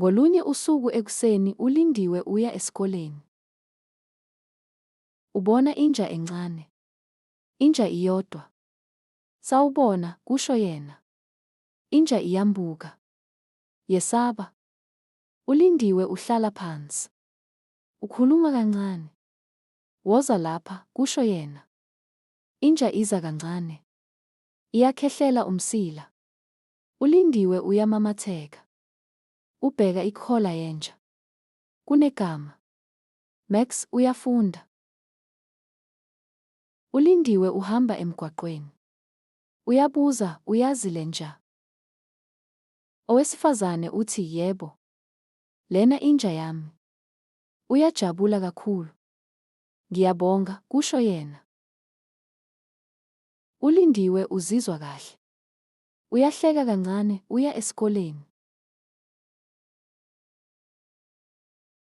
Ngolunye usuku ekuseni uLindiwe uya esikoleni. Ubona inja encane. Inja iyodwa. Sawubona, kusho yena. Inja iyambuka. Yesaba. ULindiwe uhlala phansi. Ukhuluma kancane. Woza lapha, kusho yena. Inja iza kancane. Iyakhehlela umsila. ULindiwe uyamamatheka. Ubheka ikhola yenja. Kunegama. Max uyafunda. ULindiwe uhamba emgwaqweni. Uyabuza, uyazi le nja? Owesifazane uthi, yebo. Lena inja yami. Uyajabula kakhulu. Ngiyabonga, kusho yena. ULindiwe uzizwa kahle. Uyahleka kancane, uya esikoleni.